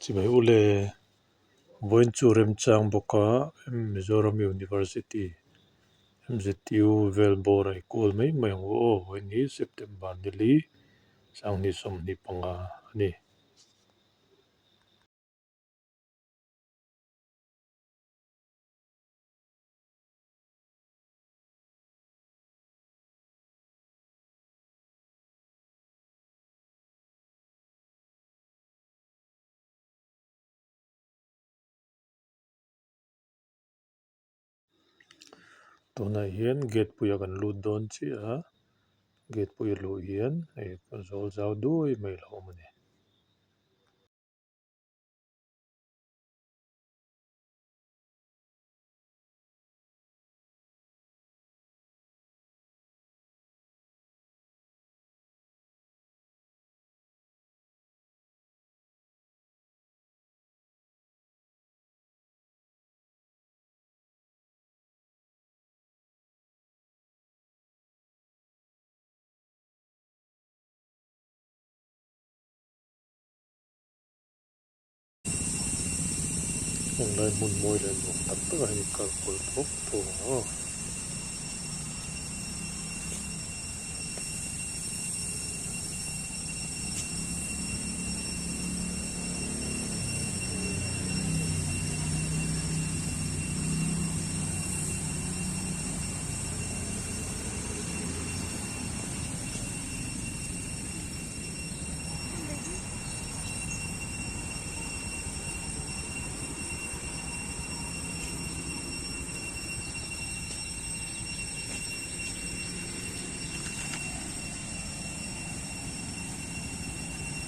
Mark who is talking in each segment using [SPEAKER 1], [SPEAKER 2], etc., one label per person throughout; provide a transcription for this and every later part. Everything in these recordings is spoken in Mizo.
[SPEAKER 1] Chibai ule vawiin chu remchang bawk a Mizoram University M_Z_U vel bawr a ikual mai mai ang u aw vawiin hi September nili sanghnih 25 a ni. Tunah hian gate puia kan lut dawn chiah a gate pui a luh hian hei zawl zau duai mai a lo awm a ni. Heng lai hmun mawi leh nuam tak tak ah hian in kal kual thuak thuak ang aw.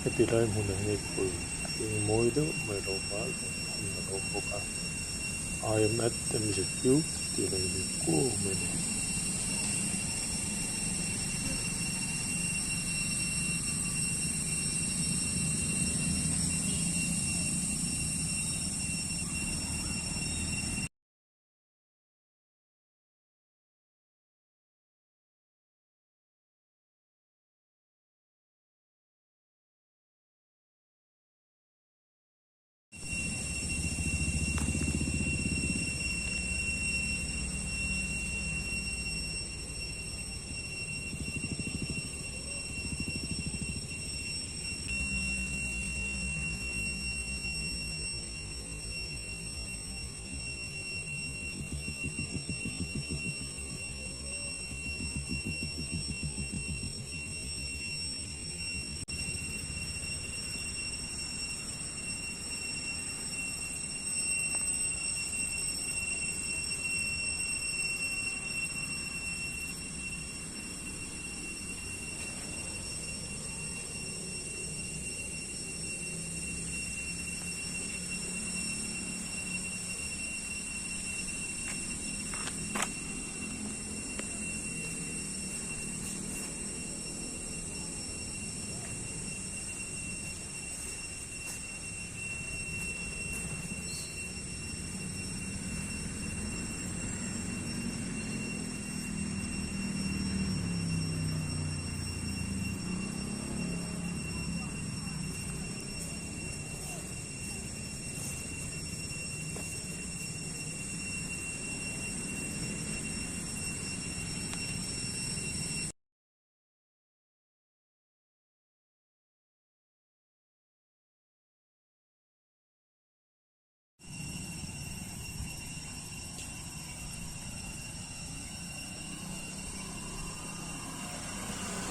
[SPEAKER 1] Heti lai hmunah hian hei phul hring mawi deuh mai a lo awm a lungphun a lo awm bawk a I am at M_Z_U tih a lo inziak kuau mai a ni.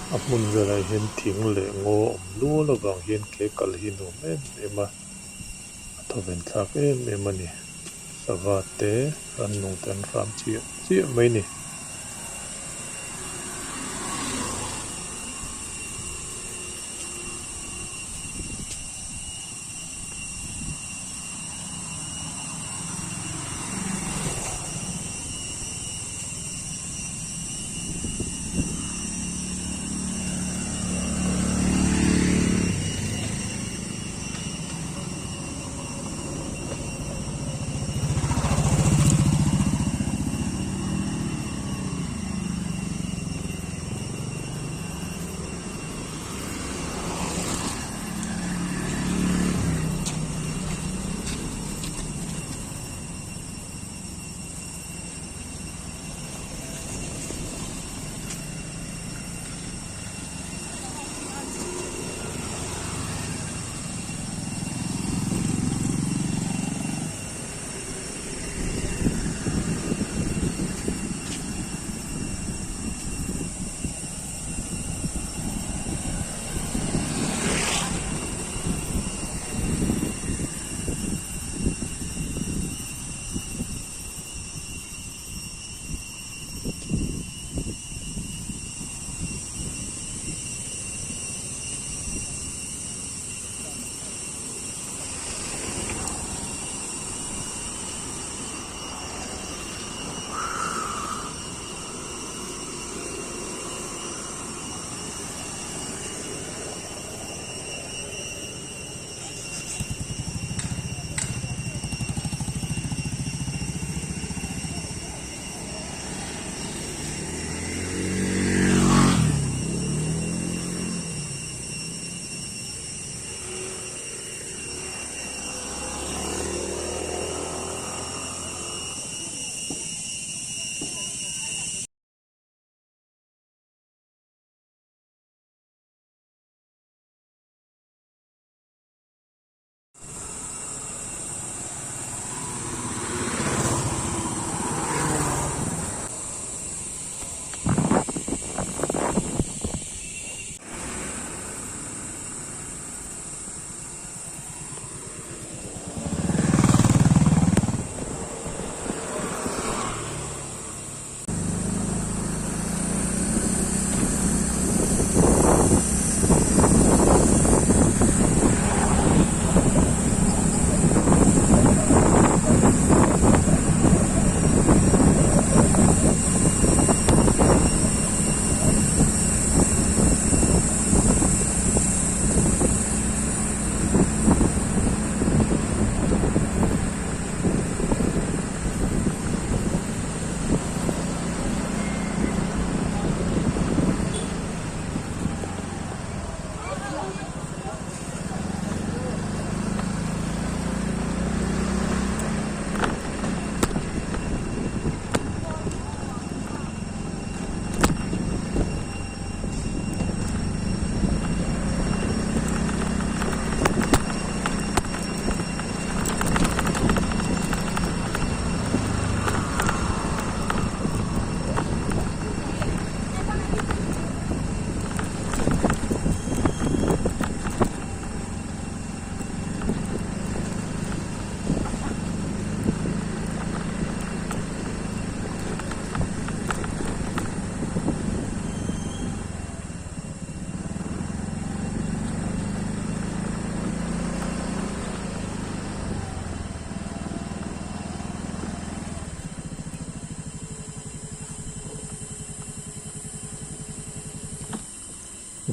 [SPEAKER 1] A hmun velah hian thing leh ngaw a awm nual avang hian ke kal hi nuam em em a a thawven thlak em em a ni sava te rannung te an hram chiah chiah mai a ni.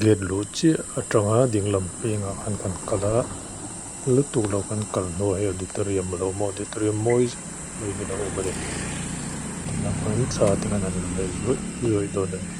[SPEAKER 1] Gate luh chiah atanga dinglam pengah khan kan kal a lutuk lo kan kal hnuah hei auditorium a lo awm a auditorium mawi zet mai hi a lo awm a ni tunah khan thla te khan an la leh zuaih zuaih dawn a ni.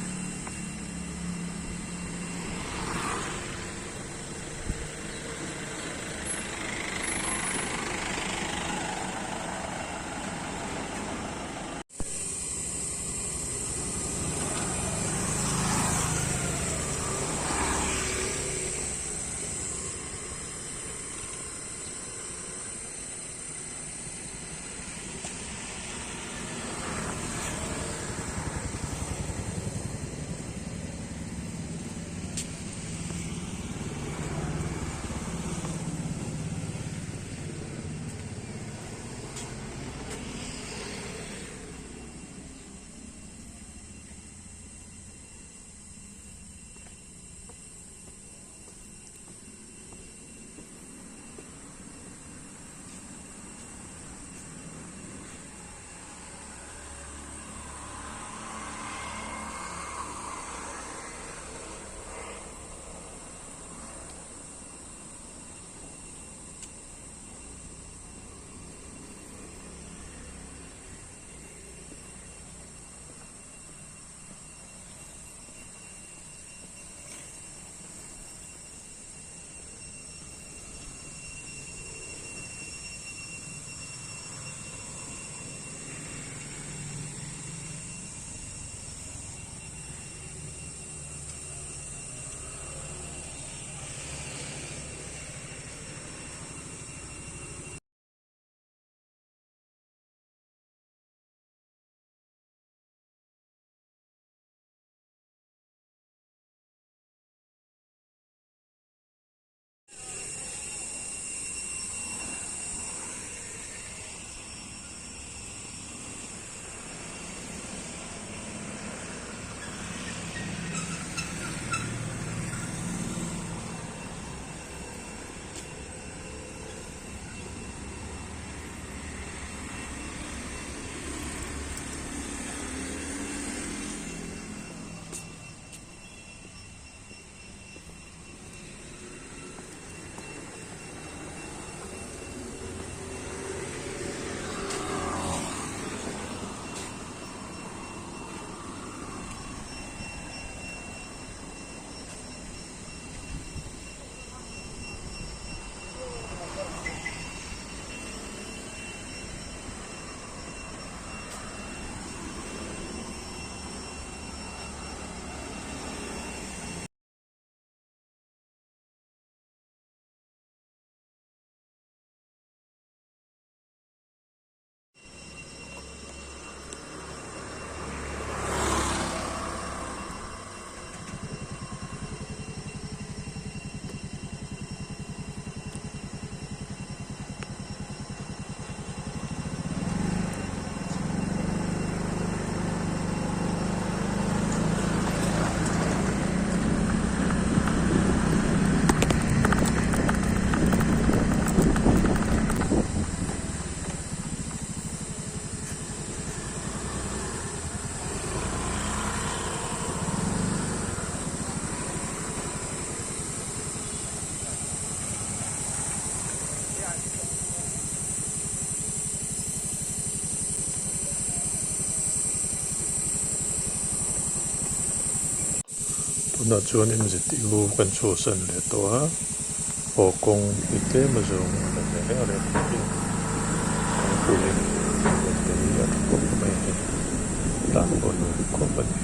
[SPEAKER 1] Tunah chuan MZU kan chhuahsan leh tawh a, haw kawng hi tlem a zawng a la ve reng reng mai a, kawngpui vel te hi a tha khawp mai a hei tlan pawh a nuam khawp a ni.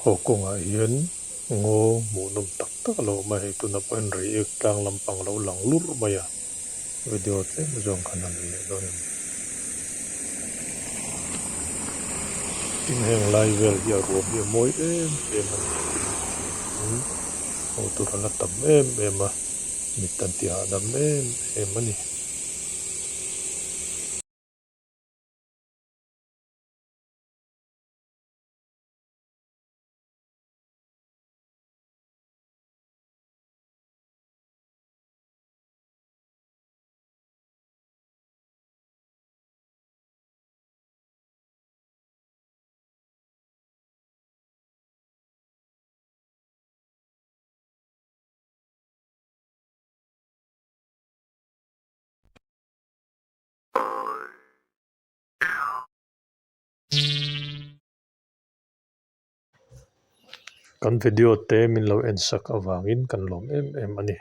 [SPEAKER 1] Haw kawngah hian ngaw hmuhnawm tak tak a lo awm a, hei tunah pawh hian reiek tlang lampang a lo lang lurh mai a, video tlem zawng khan a la leh dawn a ni. Tin heng lai vel hi a ruam hi a mawi em em a ni tin thing hmuh tur a la tam em em a, mit an ti hahdam em em a ni. Kan video te min lo en sak avangin kan lawm em em a ni.